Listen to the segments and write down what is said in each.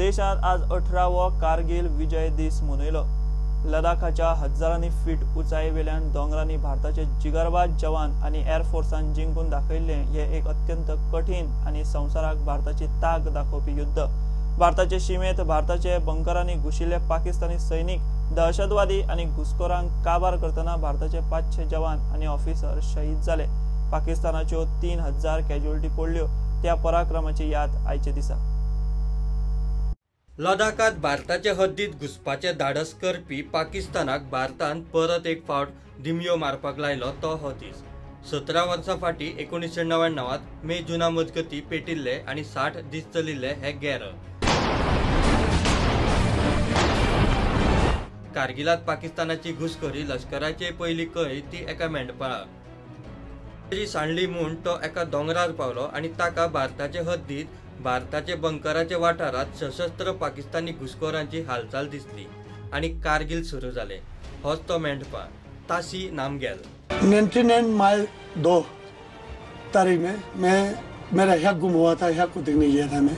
देशांत आज 18वो कारगिल विजय दीस मनयलो। लडाखाच्या हजारांनी फीट उंचायेवेल्यान दोंगरांनी भारताचे जिगरबाज जवान आनी एअरफोर्सान जिंकून दाखयल्लें हें एक अत्यंत कठीण आनी संवसाराक भारताची ताक दाखोवपी युद्ध। भारताचे शिमेत भारताचे बंकरांनी घुशिल्ले पाकिस्तानी सैनिक दहशतवादी आनी घुसखोरांक काबार करतना भारताचे 500 जवान आनी ऑफिसर शहीद जाले। पाकिस्तानाच्यो 3000 कॅज्युअलिटी पडल्यो। त्या पराक्रमाची याद आयचे दिसा। लडाखात भारताचे हद्दीत घुसपाचे धाडस करपी पाकिस्तानाक भारतान परत एक फावट दिमयो मारपाक लायलो तो हो दीस। 17 वर्सां फाटीं 1999 मे जुना मजगती पेटिल्ले आनी 60 दीस चलिल्ले हे गेर। कारगिलात पाकिस्तानाची घुसखोरी लश्कराचे पयली कळ्ळी ती एका मेंढपाळाक सांडली म्हूण तो एका दोंगरार पावलो आनी ताका भारताचे हद्दीत भारताचे बंकराचे वाठारात सशस्त्र पाकिस्तानी घुसखोरांची हालचाल दिसली आनी कारगिल सुरू जाले। होच तो मेंढपाळ तासी नामग्याल। 99 माइल 2 तारीख में मैं मेरा हक गुम हुआ था, हक को देखने गया था मैं।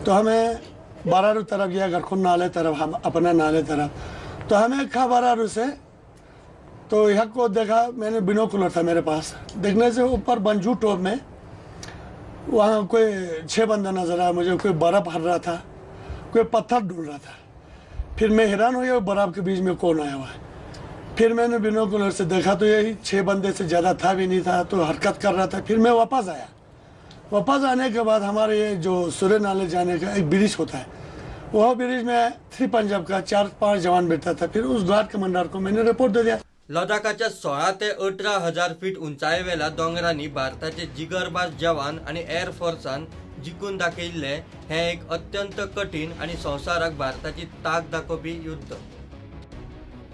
तो हमें बारारू तरफ गया, गरखुन नाले तरफ, हम अपना नाले तरफ। तो हमें खा बारारू से तो हक को देखा मैंने, बिनोकुलर था मेरे पास, देखने से ऊपर बंजू टॉप में वहाँ कोई 6 बंदा नजर आया मुझे। कोई बर्फ़ हर रहा था, कोई पत्थर ढूंढ रहा था। फिर मैं हैरान हो गया बर्फ़ के बीच में कौन आया हुआ है। फिर मैंने बिनोकुलर से देखा तो यही 6 बंदे से ज़्यादा था भी नहीं था, तो हरकत कर रहा था। फिर मैं वापस आया। वापस आने के बाद हमारे ये जो सूर्य नाले जाने का एक ब्रिज होता है, वह ब्रिज में 3 पंजाब का 4-5 जवान बैठा था। फिर उस गार्ड कमांडर को मैंने रिपोर्ट दे दिया। लडाखाच्या 16 ते 18 हजार फीट उंचायेवेल्या दोंगरांनी भारताचे जिगरबाज जवान आनी एअरफोर्सान जिखून दाखयिल्लें हें एक अत्यंत कठीण आनी संवसाराक भारताची ताक दाखोवपी युद्ध।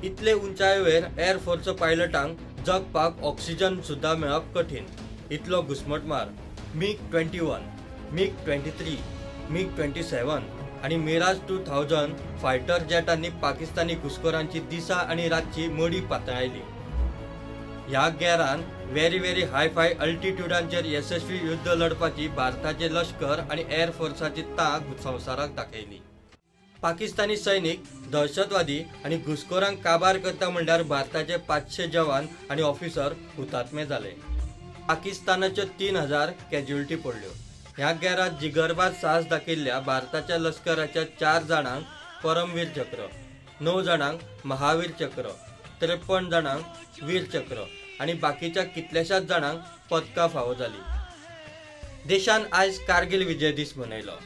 इतले उंचायेवेर एअरफोर्स पायलटांक जगपाक ऑक्सिजन सुद्दां मेळप कठीण, इतलो घुस्मटमार। मिग 21, मिग 23, मिग 27 आनी मिराज 2000 फायटर जेटांनी पाकिस्तानी घुसखोरांची दिसा आनी रातची मडी पातळायली। ह्या गेरान व्हेरी व्हेरी हाय फाय अल्टिट्यूडांचेर यशस्वी युद्ध लढपाची भारताचे लश्कर आनी एअरफोर्साची तांक संवसाराक दाखयली। पाकिस्तानी सैनिक दहशतवादी आनी घुसखोरांक काबार करता म्हणल्यार भारताचे 500 जवान आनी ऑफिसर हुतात्मे जाले। पाकिस्तानाच्यो 3000 कॅज्युअलिटी पडल्यो। ह्या गेरात जिगरबाज साहस दाखयिल्ल्या भारताच्या लश्कराच्या 4 जाणांक परमवीर चक्र, 9 जाणांक महावीर चक्र, 53 जाणांक वीर चक्र आनी बाकीच्या कितल्याशाच जाणांक पदकां फावो जाली। देशान आयज कारगिल विजय दीस मनयलो।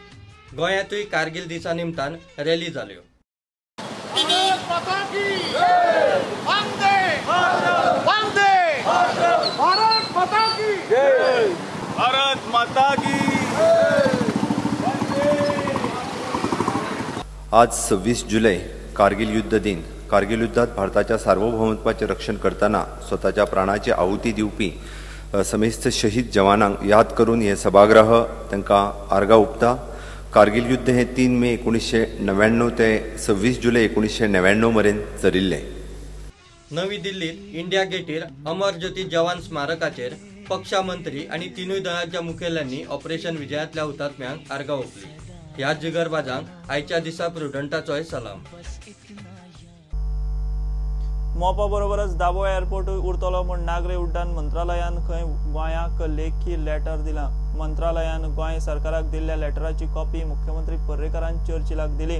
गोंयांतूय कारगिल दिसा निमतान रॅली जाल्यो। भारत माता की। आज 26 जुलै कारगिल युद्ध दिन। कारगिल युद्धात भारताच्या सार्वभौमत्वाचे रक्षण करतना स्वताच्या प्राणाची आहुती दिवपी समेस्त शहीद जवानांक याद करून हे सभागृह तांकां आर्गां ओंपता। कारगिल युद्ध हे 3 मे 1999 ते 26 जुलै 1999 मेरेन चलिल्लें। नवी दिल्लीत इंडिया गेटीर अमर ज्योती जवान स्मारकाचेर पक्षा मंत्री आनी तिनूय दळांच्या मुखेल्यांनी ऑपरेशन विजयांतल्या हुतात्म्यांक आर्गां ओंपली। ह्या जिगरबाजांक आयच्या दिसा प्रुडंटाचोय सलाम। मोपा बरोबरच दाबो एअरपोर्टूय उरतलो म्हूण नागरी उड्डाण मंत्रालयान खंय गोंयाक लेखी लेटर दिलां। मंत्रालयान गोंय सरकाराक दिल्ल्या लेटराची कॉपी मुख्यमंत्री पर्रीकारान चर्चिलाक दिली।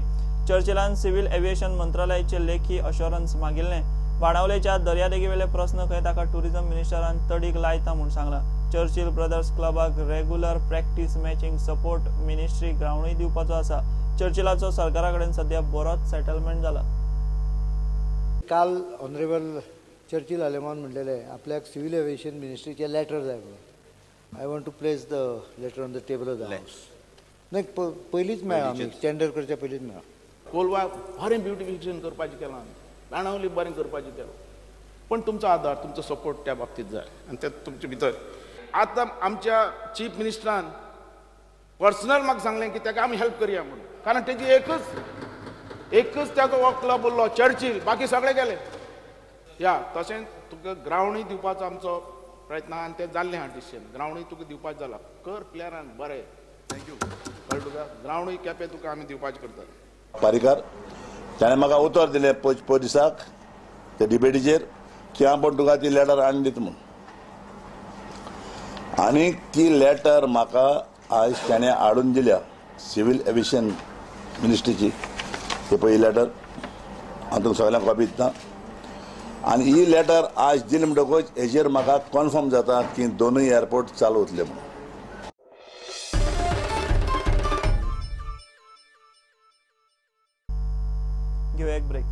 चर्चिलान सिव्हिल एव्हिएशन मंत्रालयाचे लेखी अश्योरन्स मागिल्लें। बाणावलेच्या दर्यादेगेवेले प्रस्न खंय ताका टुरिझम मिनिस्टरान तडीक लायता म्हूण सांगलां। चर्चिल ब्रदर्स क्लबाक regular practice matching support ministry ग्रावंडूय दिवपाचो आसा। चर्चिलाचो सरकारा कडेन सध्या बरोच सेटलमेंट जाला। काल ऑनरेबल चर्चिल आलेमान म्हणलेले आपल्याक सिव्हिल एव्हिएशन मिनिस्ट्रीचे लेटर जाय म्हणून। I want to place the letter on the table of the house. नाही, पयलींच मेळ्ळा, आमी टेंडर करच्या पयलींच मेळ्ळा। कोलवा बरें ब्युटिफिकेशन करपाचें केलां, बाणावली बरें करपाचें केलां, पण तुमचो आदार, तुमचो सपोर्ट त्या बाबतींत जाय आनी ते तुमचे भितर आतां आमच्या चीफ मिनिस्टरान पर्सनल म्हाका सांगलें की ताका आमी हेल्प करया म्हणून, कारण तेजी एकच ताजो हो क्लब उरलो चर्चिल, बाकी सगळे गेले। या तशेंच तुका ग्रावंडूय दिवपाचो आमचो प्रयत्न आनी तें जाल्लें आहा डिसिजन, ग्रावंडूय तुका दिवपाचें जाला, कर प्लेयरान बरें। Thank you. कळ्ळें तुका? ग्रावंडूय केपें तुका आमी दिवपाचें करतले. पारीकार ताणें म्हाका उतर दिलें पयर दिसाक त्या डिबेटीचेर की हांव पण तुका ती लेटर हाडून दिता म्हूण, आनी ती लेटर म्हाका आयज ताणें हाडून दिल्या सिवील एविएशन मिनिस्ट्रीची. ही पळय ही लेटर हांव तुमकां सगळ्यांक कॉपी दिता. आनी ही लेटर आज दिली म्हणटकूच हेजेर म्हाका कन्फर्म जाता की दोनूय एअरपोर्ट चालू उरतले म्हणून. घेवया एक ब्रेक.